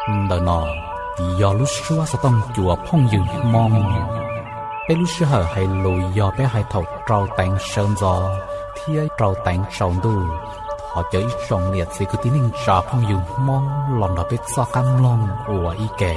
Ntawm no yog lub suab xov tooj cua phooj ywg Hmoob. Peb lub sij hawm hais lus yog peb hais thaum rau teev sawv ntxov thiab rau teev tsaus ntuj. Thov caw ib tsoom niam txiv kwv tij neej tsa phooj ywg Hmoob los nrog peb txoj qab mloog ua ib ke.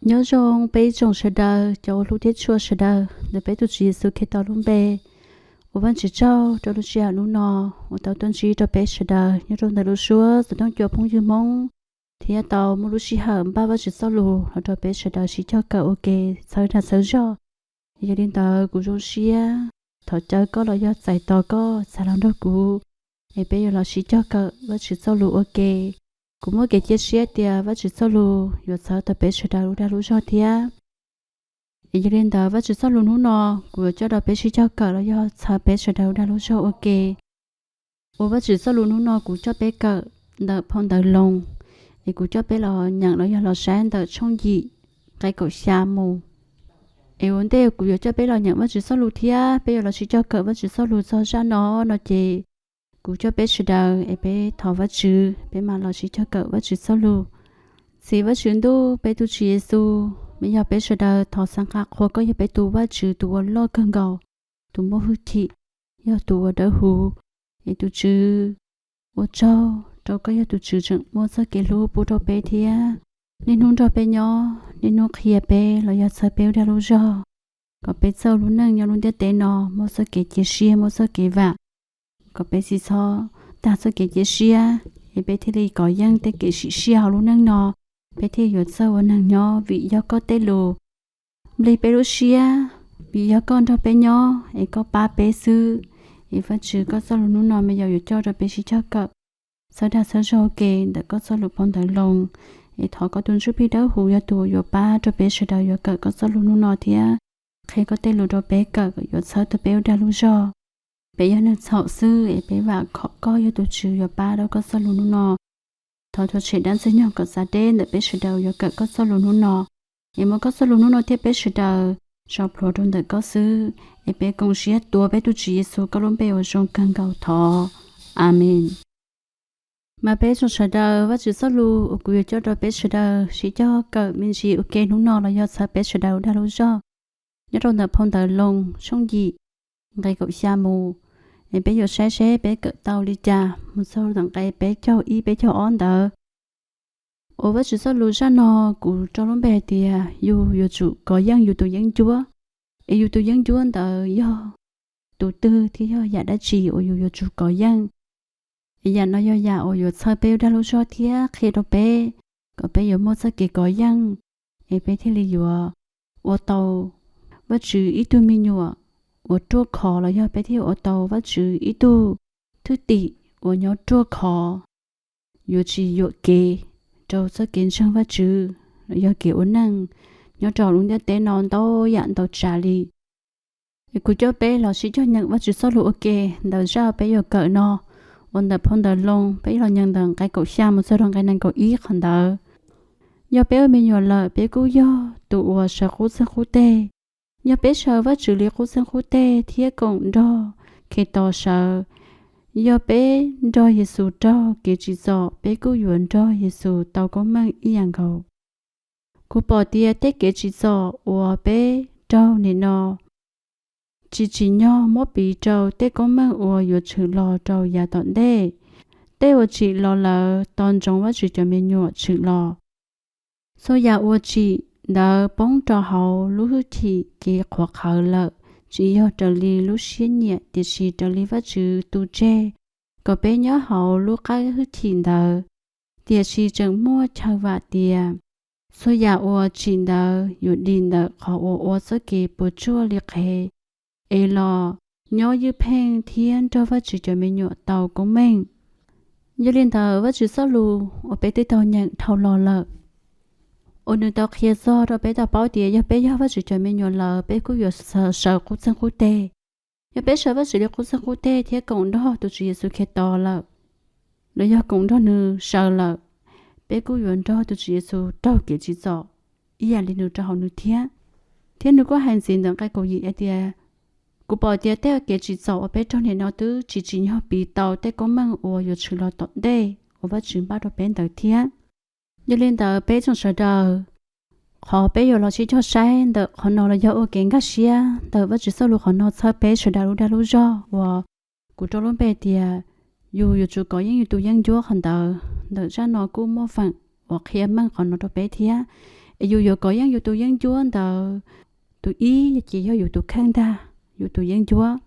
Nyob zoo peb ib tsoom sawv daws cov uas hlub thiab tshua sawv daws ntawm peb tus Tswv Yexus Khetos lub npe. Ua Vajtswv tsaug rau lub sij hawm hnub no uas tau tuaj ntsib rau peb sawv daws nyob rau ntawm lub suab xov tooj cua phooj ywg Hmoob, thiab tau muaj lub sij hawm npaj Vajtswv txoj lus los rau peb sawv daws sib cog kawm ua ke txhawb dag txhawb zog. Yog li ntawd kuv zoo siab thov caw koj los yog txais tos koj txais los nrog kuv, es peb yuav los sib cog kawm Vajtswv txoj lus ua ke. Kuv muaj kev cia siab tias Vajtswv txoj lus yuav txhawb tau peb sawv daws lub dag lub zog thiab. Es yog li ntawd Vajtswv txoj lus hnub no kuv yuav coj rau peb sib cog kawm los yog txhawb peb sawv daws lub dag lub zog ua ke. Ua Vajtswv txoj lus hnub no kuv coj peb kawm ntawm phau ntawv Loos, es kuv coj peb los nyeem los yog los saib ntawm tshooj yim nqe kaum xya mus. Es ua ntej kuv yuav coj peb los nyeem Vajtswv txoj lus thiab peb yuav los sib cog kawm Vajtswv txoj lus txog zaj no no ces kuv coj peb sawv daws es peb thov Vajtswv peb mam los sib cog kawm Vajtswv txoj lus. Txiv Vajtswv ntuj, peb tus Tswv Yexus, me yog peb sawv daws thov xav nqa qhua koj yog peb tus Vajtswv tus uas loj kawg nkaus, tus muaj hwj chim, yog tus uas dawb huv. Es tus Tswv, ua tsaug rau koj yog tus Tswv tseem muaj txoj kev hlub pub rau peb thiab niaj hnub nrog peb nyob, niaj hnub qhia peb los yog txhawb peb lub dag lub zog, kom peb txawj lub neej nyob lub ntiaj teb no muaj txoj kev cia siab muaj txoj kev vam, kom peb tsis txhob tag txoj kev cia siab, es peb thiaj li kov yeej tej kev sim siab hauv lub neej no, peb thiaj yuav txawj ua neeg nyob vim yog koj tej lus nplig peb lub siab, vim yog koj nrog peb nyob es koj pab peb xwb. Es Vajtswv, koj txoj lus hnub no me yog yuav coj rau peb sib cog kawm txhawb dag txhawb zog ua ke ntawm koj txoj lus phau ntawv Loos. Es thov koj tus Ntsuj Plig Dawb Huv yog tus yuav pab rau peb sawv daws yuav kawm koj txoj lus hnub no thiab qhia koj tej lus rau peb kawm kom yuav txhawb tau peb lub dag lub zog. Peb yog neeg txhaum xwb es peb vam khom koj yog tus Tswv yuav pab rau koj txoj lus hnub no. Thov tus tshem dab ntxwg nyoog kom txav deb ntawm peb sawv daws yuav kawm koj txoj lus hnub no. Es muab koj txoj lus hnub no thiab peb sawv daws tso plhuav rau ntawm koj xwb. Es peb koom siab tuav peb tus Tswv Yexus koj lub npe uas zoo kawg nkaus thov. Amees. Mas peb tsoom sawv daws, Vajtswv txoj lus uas kuv yuav coj rau peb sawv daws sib cog kawm me ntsis ua ke hnub no los yog txhawb peb sawv daws lub dag lub zog nyob rau ntawm phau ntawv Loos tshooj yim nqe kaum xya mus. Es peb yuav saib seb peb kawm tau li cas mus txog ntawm nqe peb caug ib peb caug ob ntawd. Ua Vajtswv txoj lus zaj no kuv rau lub npe hais tias yus yuav tsum kov yeej yus tus yeeb ncuab. Es yus tus yeeb ncuab ntawd yog tus twg thiab yog yam dab tsi uas yus yuav tsum kov yeej? Es yam no yog yam uas yuav txhawb peb lub dag lub zog thiab qhia rau peb kom peb yuav muaj txoj kev kov yeej, es peb thiaj li yuav ua tau Vajtswv ib tug me nyuam uas ruaj khov los yog peb thiaj ua tau Vajtswv ib tug thwj tim uas nyob ruaj khov, yuav tsis yuam kev rau txoj kev ntseeg Vajtswv los yog kev ua neej nyob rau lub ntiaj teb no ntau yam ntau tsav li. Es kuv coj peb los sib cog nyeem Vajtswv txoj lus ua ke ntawm zaj peb yuav kawm no, uas ntawm phau ntawv Loos peb los nyeem ntawm nqe kaum xya mus txog rau nqe nees nkaum ib qhov ntawd. Yog peb ua me nyuam lawm peb kuj yog tus uas sawv qub txeeg qub teg. Yog peb sawv Vajtswv li qub txeeg qub teg thiab koom nrog Khetos sawv, yog peb nrog Yexus raug kev tsim txom peb kuj yuav nrog Yexus tau koob meej ib yam nkaus. Kuv pom tias tej kev txhaum uas peb raug nim no tsis tsim nyog muab piv rau tej koob meej uas yuav tshwm los rau yav tom ntej. Tej uas tsim los lawm tos ntsoov Vajtswv cov me nyuam tshwm los. Txhua yam uas tsim ntawd poob rau hauv lub hwj chim kev qhuav qhawv lawm, tsis yog raws li lub siab nyiam tiam sis raws li Vajtswv tu tseg kom peb nyob hauv lub qab hwj chim ntawd. Tiam sis tseem muaj chaw vam tias txhua yam uas tsim ntawd yuav dim ntawm qhov uas ua txoj kev puas tsuaj li qhev, es los nyob ywj pheej thiab nrog Vajtswv cov me nyuam tau koob meej. Yog li ntawd Vajtswv txoj lus uas peb twb tau nyeem dhau los lawm, uas nws tau qhia txog rau peb tau paub tias yog peb yog Vajtswv cov me nyuam lawm peb kuj yuav sawv qub txeeg qub teg. Yog peb sawv Vajtswv li qub txeeg qub teg thiab koom nrog tus Tswv Yexus Khetos lawm, los yog koom nrog nws sawv lawm, peb kuj yuav nrog tus Tswv Yexus raug kev tsim txom ib yam li nws rau hauv nws thiab. Thiab nws kuj hais ntxiv ntawm nqe kaum yim hais tias, kuv pom tias tej kev tsim txom uas peb raug nim no twb tsis tsim nyog piv tau tej koob meej uas yuav tshwm los tom ntej uas Vajtswv npaj rau peb ntawd thiab. Yog li ntawd peb tsoom sawv daws, qhov peb yuav los sib cog saib ntawm qhov no los yog ua kev nkag siab ntawm Vajtswv txoj lus qhov no txhawb peb sawv daws lub dag lub zog uas kuv rau lub npe tias yus yuav tsum kov yeej yus tus yeeb ncuab qhov ntawd. Ntawm zaj no kuj muaj feem uas qhia meej qhov no rau peb thiab. Es yus yuav kov yeej yus tus yeeb ncuab ntawd, tus ib ces yog yus tus kheej ntag, yus tus yeeb ncuab.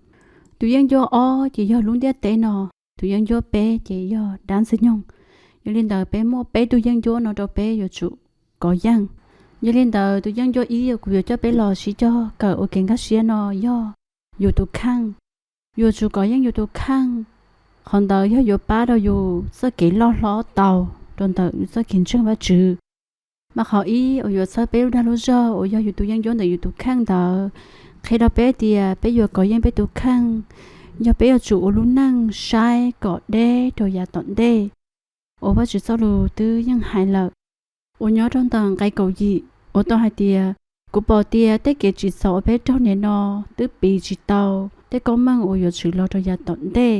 Tus yeeb ncuab ob ces yog lub ntiaj teb no, tus yeeb ncuab peb ces yog dab ntxwg nyoog. Yog li ntawd peb muaj peb tug yeeb ncuab no rau peb yuav tsum kov yeej. Yog li ntawd tus yeeb ncuab ib uas kuv yuav coj peb los sib cog kawm ua kev nkag siab no yog yus tus kheej. Yuav tsum kov yeej yus tus kheej. Qhov ntawd yog yuav pab rau yus txoj kev loj hlob tau rau ntawm yus txoj kev ntseeg Vajtswv. Mas qhov ib uas yuav txhawb peb lub dag lub zog uas yog yus tus yeeb ncuab ntawm yus tus kheej ntawd, qhia rau peb tias peb yuav kov yeej peb tus kheej, yog peb yuav tsum ua lub neej saib kom deb rau yav tom ntej, uas Vajtswv txoj lus twb yeej hais lawm, uas nyob rau ntawm nqe kaum yim uas tau hais tias, kuv pom tias tej kev tsim txom uas peb raug nim no twb piv tsis tau tej koob meej uas yuav tshwm los rau yav tom ntej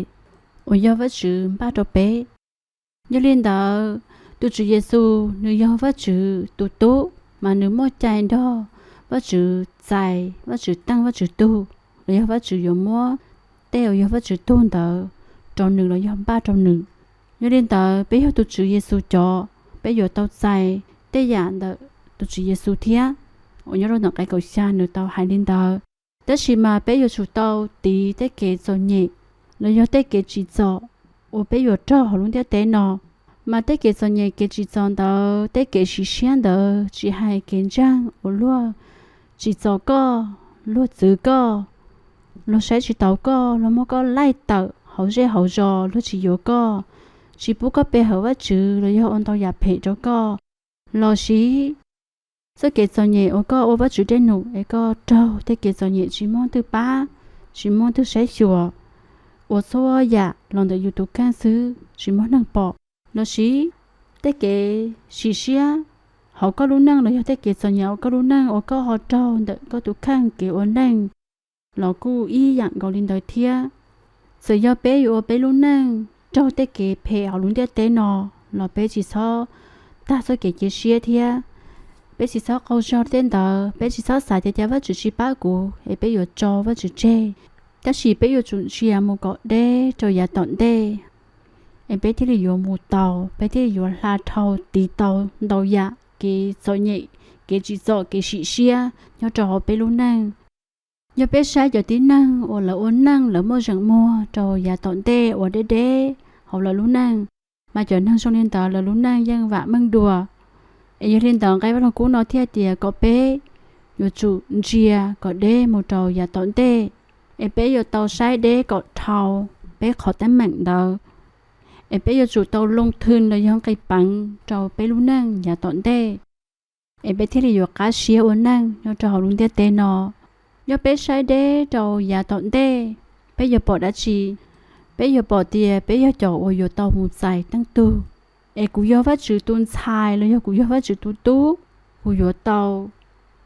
uas yog Vajtswv npaj rau peb. Yog li ntawd, tus Tswv Yexus nws yog Vajtswv tus tub, mas nws muaj cai nrog Vajtswv txais, Vajtswv teej, Vajtswv tug, los yog Vajtswv yuav muab tej uas yog Vajtswv tug ntawd rau nws los yog npaj rau nws. Yog li ntawd, peb yog tus Tswv Yexus cov, peb yuav tau txais tej yam ntawm tus Tswv Yexus thiab, uas nyob rau ntawm nqe kaum xya nws tau hais li ntawd. Tab sis mas peb yuav tsum tau tiv tej kev txom nyem los yog tej kev tsim txom uas peb yuav raug hauv lub ntiaj teb no. Mas tej kev txom nyem kev tsim txom ntawd, tej kev sim siab ntawd, tsis hais kev ntseeg uas luag tsim txom koj, luag txwv koj, luag saib tsis taus koj, luag muab koj laij tawm hauv zej hauv zos, luag tsis yuav koj, tsis pub koj pe hawm Vajtswv los yog ua ntau yam phem rau koj, los sis txoj kev txom nyem uas koj ua Vajtswv dej num es koj raug tej kev txom nyem tsis muaj twg pab, tsis muaj twg saib xyuas, ua txhua yam los ntawm yus tus kheej xwb tsis muaj neeg pom, los sis tej kev sim siab hauv koj lub neej los yog tej kev txom nyem hauv koj lub neej uas koj ho raug ntawm koj tus kheej kev ua neej los kuj ib yam nkaus li ntawd thiab. Txawm yog peb yuav ua peb lub neej raug tej kev phem hauv lub ntiaj teb no los peb tsis txhob tag txoj kev cia siab thiab peb tsis txhob qaug zog tej ntawd, peb tsis txhob xav tias cas Vajtswv tsis pab kuv es peb yuav tso Vajtswv tseg. Tab sis peb yuav tsum ntsia mus kom deb rau yav tom ntej es peb thiaj li yuav mus tau, peb thiaj li yuav hla dhau tiv tau ntau yam kev txom nyem, kev tsim txom, kev sim siab nyob rau hauv peb lub neej. Yog peb saib cov tib neeg uas lawv ua neej lawv muaj zeem muag rau yav tom ntej uas deb deb hauv lawv lub neej, mas cov neeg zoo li ntawd lawv lub neej yeej vam meej dua. Es yog li ntawd nqe Vaj Lug Kub no thiaj tias kom peb yuav tsum ntsia kom deb mus rau yav tom ntej, es peb yuav tau saib deb kom dhau peb qhov teeb meem ntawd, es peb yuav tsum tau loo thwm los yog nqis peev rau peb lub neej yav tom ntej, es peb thiaj li yuav qab siab ua neej nyob rau hauv lub ntiaj teb no. Yog peb saib deb rau yav tom ntej, peb yuav pom dab tsi? Peb yuav pom tias peb yog cov uas yuav tau mus txais teej tug. Es kuv yog Vajtswv tus ntxhais los yog kuv yog Vajtswv tus tub, kuv yuav tau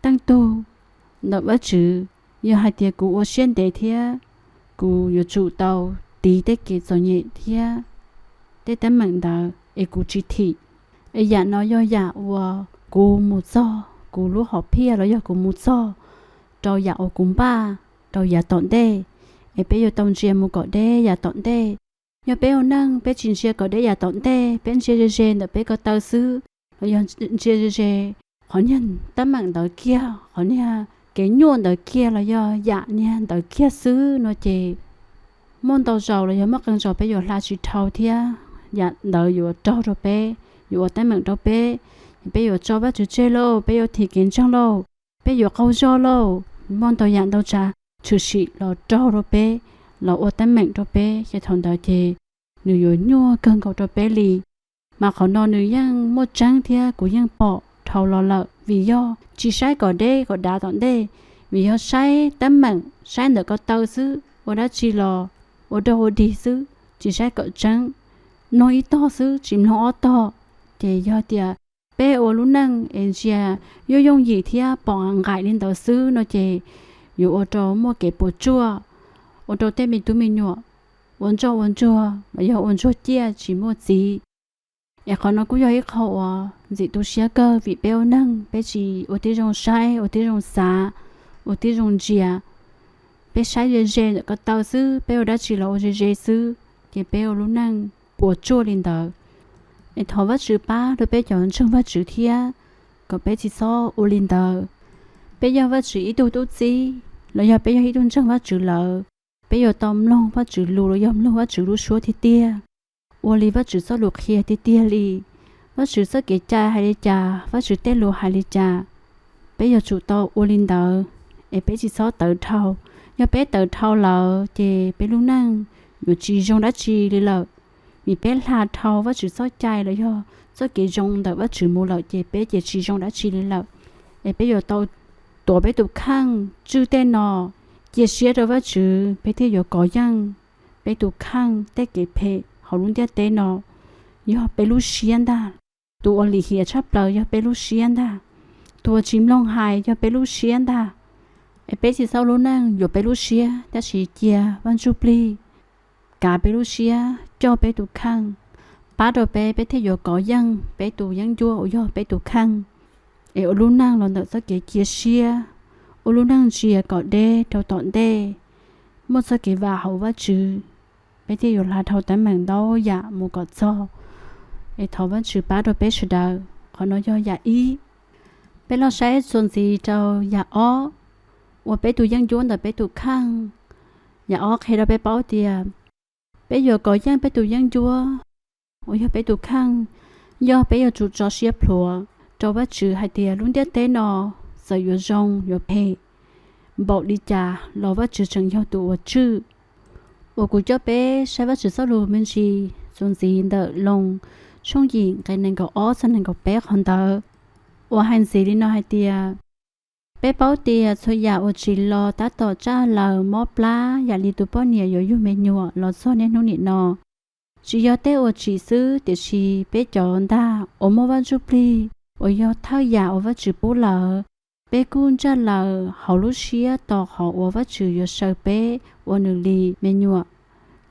teej tug ntawm Vajtswv. Yog hais tias kuv ua siab ntev thiab kuv yuav tsum tau tiv tej kev txom nyem thiab tej teeb meem ntawd es kuv tsis thim. Es yam no yog yam uas kuv mus txog kuv lub hom phiaj los yog kuv mus txog rau yam uas kuv npaj rau yav tom ntej. Es peb yuav tau ntsia mus kom deb yav tom ntej. Yog peb ua neej peb tsis ntsia kom deb yav tom ntej, peb ntsia ze ze ntawm peb ko taw xwb, los yog ntsia ze ze qhov niag teeb meem ntawd kiag, qhov niag kev nyuaj ntawd kiag los yog yam niag ntawd kiag xwb no ces muaj ntau zaus los yog muaj qee zaus peb yuav hla tsis dhau thiab yam ntawd yuav raug rau peb, yuav ua teeb meem rau peb. Peb yuav tso Vajtswv tseg lauj, peb yuav thim kev ntseeg lauj, peb yuav qaug zog lauj, muaj ntau yam ntau tsav tshwm sim los raug rau peb, los ua teeb meem rau peb, ces thaum ntawd ces nws yuav nyuaj kawg nkaus rau peb li. Mas qhov no nws yeej muaj tseeb thiab kuv yeej pom dhau los lawm, vim yog tsis saib kom deb kom dav tom ntej, vim yog saib teeb meem saib ntawm ko taw xwb, ua dab tsi los ua dog ua dig xwb, tsis saib kom tseeb, mloog ib tog xwb tsis mloog ob tog. Ces yog tias peb ua lub neej es ntsia yooj yooj yim thiab pom nqaim li ntawd xwb no ces yuav ua rau muaj kev puas tsuaj, ua rau tej me tub me nyuam ua ntsoj ua ntsuag los yog ua ntsuag ciaj tsis muaj txiv. Es qhov no kuj yog ib qho uas ntxim tu siab kawg vim peb ua neeg peb tsis ua tib zoo saib, ua tib zoo xav, ua tib zoo ntsia. Peb saib ze ze ntawm ko taw xwb, peb ua dab tsi los ua ze ze xwb, ces peb ua lub neej puas tsuaj li ntawd. Es thov Vajtswv pab rau peb cov ntseeg Vajtswv thiab kom peb tsis txhob ua li ntawd. Peb yog Vajtswv ib tug tub txib los yog peb yog ib tug ntseeg Vajtswv lawm, peb yuav tau mloog Vajtswv lus los yog mloog Vajtswv lub suab tiag tiag, ua li Vajtswv txoj lus qhia tiag tiag li. Vajtswv txoj kev cai hais li cas, Vajtswv tej lus hais li cas, peb yuav tsum tau ua li ntawd, es peb tsis txhob tawv dhau. Yog peb tawv dhau lawm ces peb lub neej yuav tsis zoo dab tsi li lawm, vim peb hla dhau Vajtswv txoj cai los yog txoj kev zoo ntawm Vajtswv mus lawm ces peb ces tsis zoo dab tsi li lawm. Es peb yuav tau tuav peb tus kheej tswj tej no, cia siab rau Vajtswv, peb thiaj yuav kov yeej peb tus kheej tej kev phem hauv lub ntiaj teb no. Yog peb lub siab ntag. Tus uas lim hiam tshaj plaws yog peb lub siab ntag. Tus uas tsis mloog hais yog peb lub siab ntag. Es peb tsis txhob lub neej yuam peb lub siab, tab sis cia Vaj Ntsujplig kav peb lub siab, coj peb tus kheej, pab rau peb, peb thiaj yuav kov yeej peb tus yeeb ncuab uas yog peb tus kheej. Es ua lub neej los ntawm txoj kev cia siab, ua lub neej ntsia kom deb rau tom ntej, muaj txoj kev vam hauv Vajtswv, peb thiaj yuav hla dhau teeb meem ntau yam mus kom txog. Es thov Vajtswv pab rau peb sawv daws. Qhov no yog yam ib. Peb los saib txuas ntxiv rau yam ob uas peb tus yeeb ncuab ntawm peb tus kheej. Yam ob qhia rau peb paub tias peb yuav kov yeej peb tus yeeb ncuab uas yog peb tus kheej, yog peb yuav tsum tso siab plhuav rau Vajtswv hais tias lub ntiaj teb no txawm yuav zoo yuav phem npaum li cas los Vajtswv tseem yog tus uas tswj. Uas kuv coj peb saib Vajtswv txoj lus me ntsis txuas ntxiv ntawm Loos tshooj yim nqe nees nkaum ob txog nees nkaum peb qhov ntawd, uas hais ntxiv li no hais tias, peb paub tias txhua yam uas tsim los tab tom tshaj lawm mob plab yam li tus poj niam yuav yug me nyuam los txog niaj hnub nim no. Tsis yog tej uas tsim xwb, tiam sis peb cov ntag uas muaj Vaj Ntsujplig uas yog thawj yam uas Vajtswv pub lawm, peb kuj ntsaj lawm hauv lub siab tos qhov uas Vajtswv yuav saw peb ua nws li me nyuam,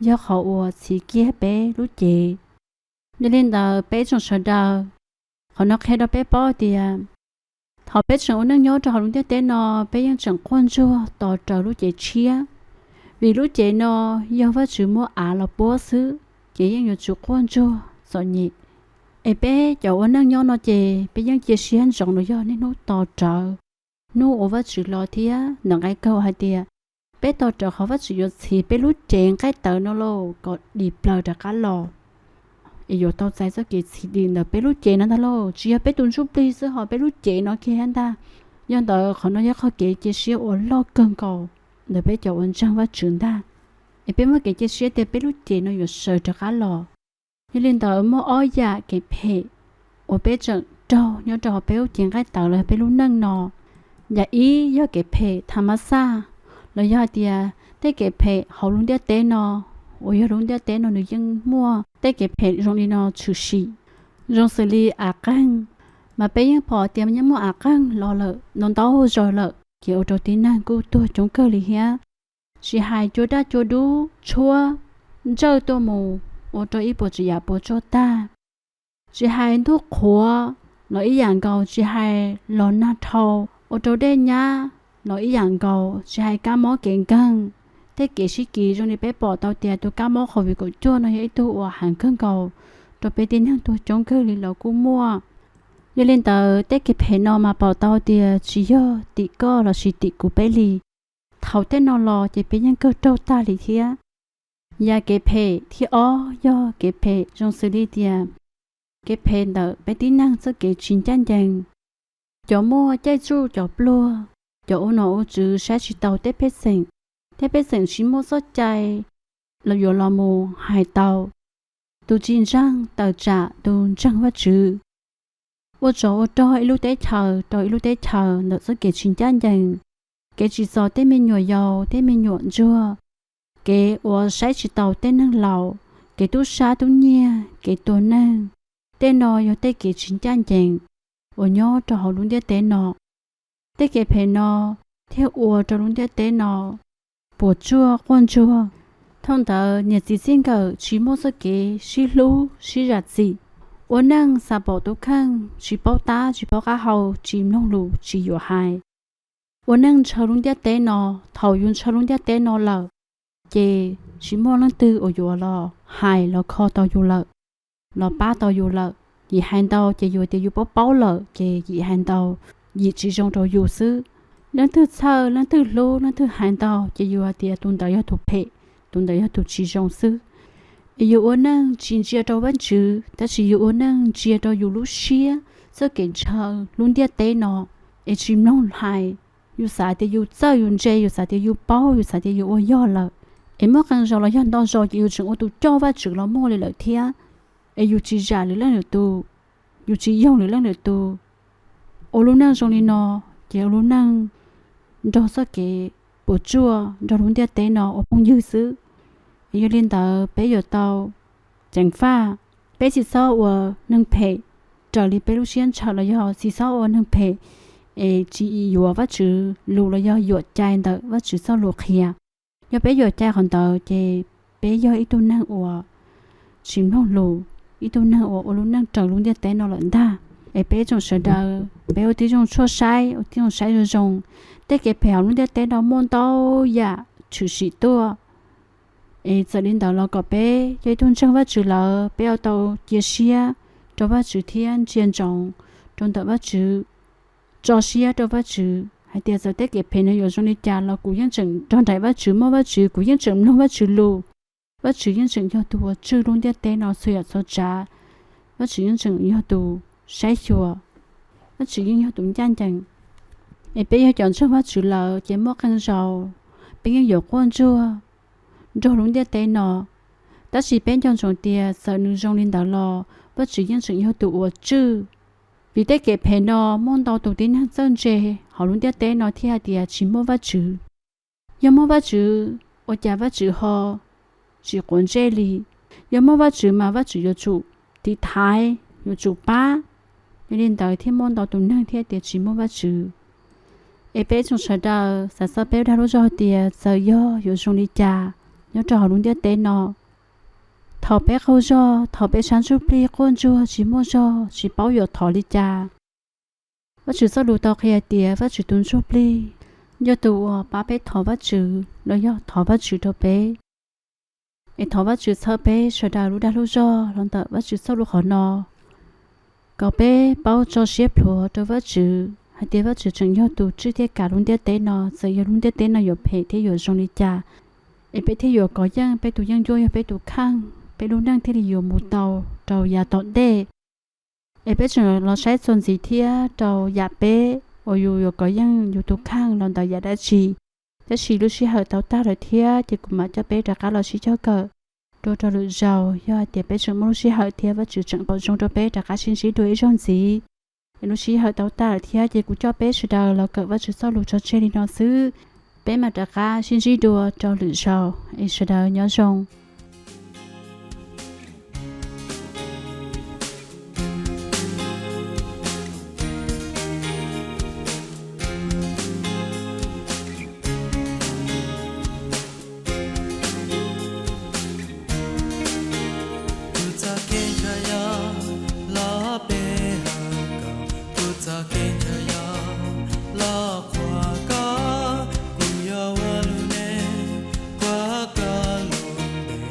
yog qhov uas txhiv kiag peb lub cev. Yog li ntawd peb tsoom sawv daws, qhov no qhia rau peb paub tias thaum peb tseem ua neej nyob rau hauv lub ntiaj teb no, peb yeej tseem quaj ntsuag tos raws lub cev tshiab, vim lub cev no yog Vajtswv muab av los puab xwb, ces yeej yuav tsum quaj ntsuag txom nyem. Es peb cov ua neej nyob no ces peb yeej cia siab ntsoov los yog niaj hnub tos rawv hnub uas Vajtswv los thiab ntawm nqe kaum hais tias peb tos rawv qhov Vajtswv yuav txhiv peb lub cev nqaij tawv no lauj kom dim plaws rov qab los. Es yuav tau txais txoj kev txhiv dim ntawm peb lub cev no ntag lauj, tsis yog peb tus ntsuj plig xwb, ho peb lub cev no kiag ntag. Yog ntawd qhov no yog qhov kev cia siab uas loj kawg nkaus ntawm peb cov uas ntseeg Vajtswv ntag. Es peb muaj kev cia siab tias peb lub cev no yuav sawv rov qab los. Yog li ntawd muaj ob yam kev phem uas peb tseem raug nyob rau hauv peb lub cev nqaij tawv los yog peb lub neej no. Yam ib yog kev phem tha mas xaj, los yog hais tias tej kev phem hauv lub ntiaj teb no, uas yog lub ntiaj teb no nws yeej muaj tej kev phem zoo li no tshwm sim, zoo xws li av qeeg, mas peb yeej pom tias yeej muaj av qeeg los lawm ntau ntau zaus lawm, ces ua rau tib neeg kuj tuag coob kawg li thiab. Tsis hais cua daj cua dub tshuab ntsawj tuaj mus, ua rau ib puas tsav yam puas tsuaj tag. Tsis hais ntuj qhuav los ib yam nkaus, tsis hais los nag dhau, ua rau dej nyab los ib yam nkaus, tsis hais kab mob kev nkeeg, tej kev sib kis zoo li peb pom tau tias tus kab mob COVID kaum cuaj no yog ib tug uas heev kawg nkaus, rau peb tib neeg tuag coob kawg li los kuj muaj. Yog li ntawd tej kev phem no mas pom tau tias tsis yog tim koj lossis tim kuv peb li. Thaum tej no los ces peb yeej kawg raug tag li thiab. Yam kev phem thib ob yog kev phem zoo xws li tias kev phem ntawm peb tib neeg txoj kev tsis ncaj ncees. Cov muaj caij tsuj cov pluag, cov ua nom ua tswv saib tsis taus tej pej xeem, tej pej xeem tsis muaj txoj cai los yuav los mus hais tau tus tsis ntseeg tawm tsam tus ntseeg Vajtswv. Ua tsov ua rog ib lub teb chaws rau ib lub teb chaws ntawm txoj kev tsis ncaj ncees, kev tsim txom tej me nyuam yaus tej me nyuam ntsuag, kev uas saib tsis taus tej neeg laus, kev tub sab tub nyiag, kev tua neeg. Tej no yog tej kev tsis ncaj ncees uas nyob rau hauv lub ntiaj teb no. Tej kev phem no thiaj ua rau lub ntiaj teb no puas tsuaj quaj ntsuag. Thaum ntawd niam txiv txij nkawm tsis muaj txoj kev sib hlub sib zam txim, ua neej xav pom tus kheej, tsis paub tab tsis paub qab hau, tsis mloog lus tsis yuam hais. Ua neej ntshaw lub ntiaj teb no, thaum yus ntshaw lub ntiaj teb no lawm, ces tsis muaj leej twg uas yuav los hais los kho tau yus lawm, los pab tau yus lawm. Yim hais ntau ces yus tias yus paub paub lawm ces yim hais ntau, yim tsis zoo rau yus xwb. Leej twg txhawj, leej twg hlub, leej twg hais ntau ces yus hais tias tus ntawd yog tus phem, tus ntawd yog tus tsis zoo xwb. Es yus ua neej tsis ntsia rau Vajtswv, tab sis yus ua neej ntsia rau yus lub siab, txoj kev ntshaw lub ntiaj teb no, es tsis mloog hais. Yus xav tias yus txawj yus ntse, yus xav tias yus paub, yus xav tias yus ua yog lawm. Es muaj qee zaus los yog ntau zaus ces yus tseem ua tus coj Vajtswv los muaj li lawm thiab. Es yus tsis zam lwm leej lwm tus, yus tsis yoog lwm leej lwm tus. Ua lub neej zoo li no ces ua lub neej nrog txoj kev puas tsuaj nrog lub ntiaj teb no ua phooj ywg xwb. Es yog li ntawd peb yuav tau ceev faj, peb tsis txhob ua neeg phem raws li peb lub siab ntshaw los yog tsis txhob ua neeg phem es tsis yuav Vajtswv lus los yog yuam cai ntawm Vajtswv txoj lus qhia. Yog peb yuam cai qhov ntawd ces peb yog ib tug neeg uas tsis mloog lus, ib tug neeg uas ua lub neej raws lub ntiaj teb no lawm ntag. Es peb tsoom sawv daws peb ua tib zoo tshuaj saib, ua tib zoo saib zoo zoo. Tej kev phem hauv lub ntiaj teb no muaj ntau yam tshwm sim tuaj. Es txawm li ntawd los kom peb yog ib tug ntseeg Vajtswv lawm, peb yuav tau cia siab rau Vajtswv thiab ntsia ntsoov rau ntawm Vajtswv, tso siab rau Vajtswv hais tias txawm tej kev phem no yuav zoo li cas los kuv yeej tseem nrog nraim Vajtswv, muaj Vajtswv, kuv yeej tseem mloog Vajtswv lus. Vajtswv yeej tseem yog tus uas tswj lub ntiaj teb no txhua yam txhua tsav. Vajtswv yeej tseem yog tus saib xyuas. Vajtswv yeej yog tus ncaj ncees. Es peb yog cov ntseeg Vajtswv lawm ces muaj qee zaus peb yeej yuav quaj ntsuag nrog lub ntiaj teb no. Tab sis peb nco ntsoov tias txawm nws zoo li ntawd los Vajtswv yeej tseem yog tus uas tswj. Vim tej kev phem no muaj ntau tus tib neeg txawj ntse hauv lub ntiaj teb no thiaj hais tias tsis muaj Vajtswv. Yog muaj Vajtswv, ua cas Vajtswv ho tsis quav ntsej li? Yog muaj Vajtswv mas Vajtswv yuav tsum tiv thaiv, yuav tsum pab. Yog li ntawd thiaj muaj ntau tus neeg thiaj tias tsis muaj Vajtswv. Es peb tsoom sawv daws xav txog peb ua dag lub zog tias txawm yog yuav zoo li cas nyob rau hauv lub ntiaj teb no, thaum peb qaug zog, thaum peb sab ntsuj plig quaj ntsuag tsis muaj zog, tsis paub yuav thov li cas, Vajtswv txoj lus tau qhia tias Vajtswv tus ntsuj plig yog tus uas pab peb thov Vajtswv los yog thov Vajtswv rau peb. Es thov Vajtswv txhawb peb sawv daws lub dag lub zog los ntawm Vajtswv txoj lus qhov no, kom peb paub tso siab plhuav rau Vajtswv hais tias Vajtswv tseem yog tus tswj thiab kav lub ntiaj teb no, txawm yog lub ntiaj teb no yuav phem thiab yuav zoo li cas, es peb thiaj yuav kov yeej peb tus yeeb ncuab yog peb tus kheej, peb lub neej thiaj li yuav mus tau rau yav tom ntej. Es peb tseem los saib txuas ntxiv thiab rau yam peb uas yus yuav kov yeej yus tus kheej los ntawm yam dab tsi. Tab sis lub sij hawm tau tag lawm thiab ces kuv mam coj peb rov qab los sib cog kawm dua rau lwm zaus, yog hais tias peb tseem muaj lub sij hawm thiab Vajtswv tseem pom zoo rau peb rov qab sib ntsib dua ib zaug ntxiv. Es lub sij hawm tau tag lawm thiab ces kuv coj peb sawv daws los kawm Vajtswv txoj lus tso tseg li no xwb. Peb mam rov qab sib ntsib dua rau lwm zaus, es sawv daws nyob zoo. Tus txoj kev ntshaw yog los pe hawm koj, tus txoj kev ntshaw yog los qhuas koj, kuv yuav ua lub neej qhuas koj lub npe.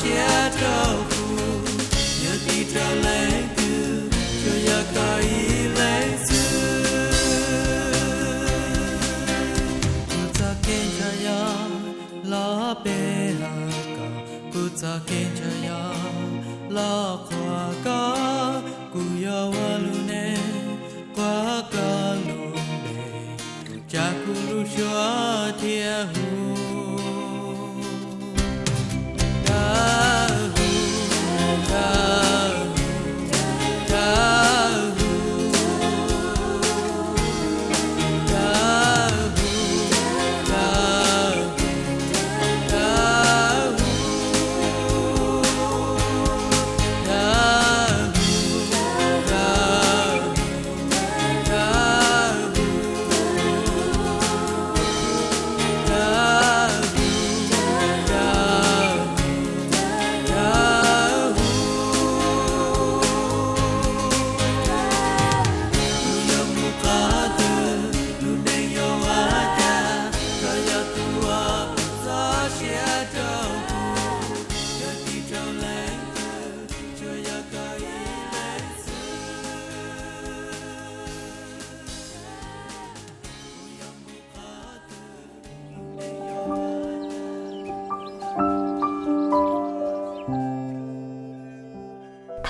siab rau kuv, yog tig rau leej twg tsuas yog koj ib leeg xwb. Kuv txoj kev ntshaw yog los pe hawm koj, kuv txoj kev ntshaw yog los qhuas koj, kuv yuav ua lub neej quaj koj lub npe, tsa kuv lub suab thiab hu.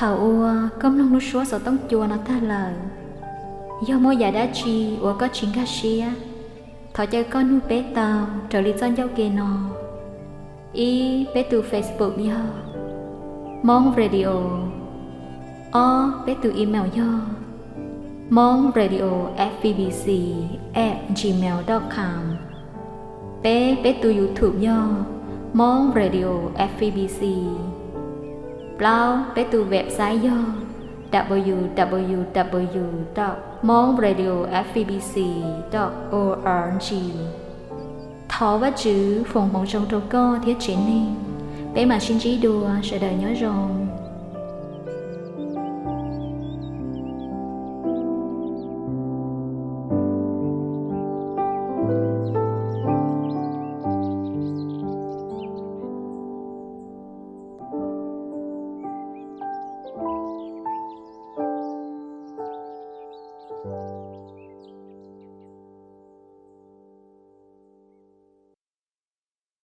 Thaum uas koj mloog lub suab xov tooj cua no tag lawm, yog muaj yam dab tsi uas koj tsis nkag siab, thov caw koj nug peb tau raws li txoj ncauj ke no. Ib, peb tus Facebook yog Hmong Radio. Ob, peb tus email yog Hmong Radio F B B C at gmail dot com. Peb, peb tus YouTube yog Hmong Radio F B B C. Plaub, peb tus website yog w w w dot hmong radio f b b c dot o r g. Thov Vajtswv foom hmoov zoo rau koj thiab tsev neeg. Peb mam sib ntsib dua, sawv daws nyob zoo.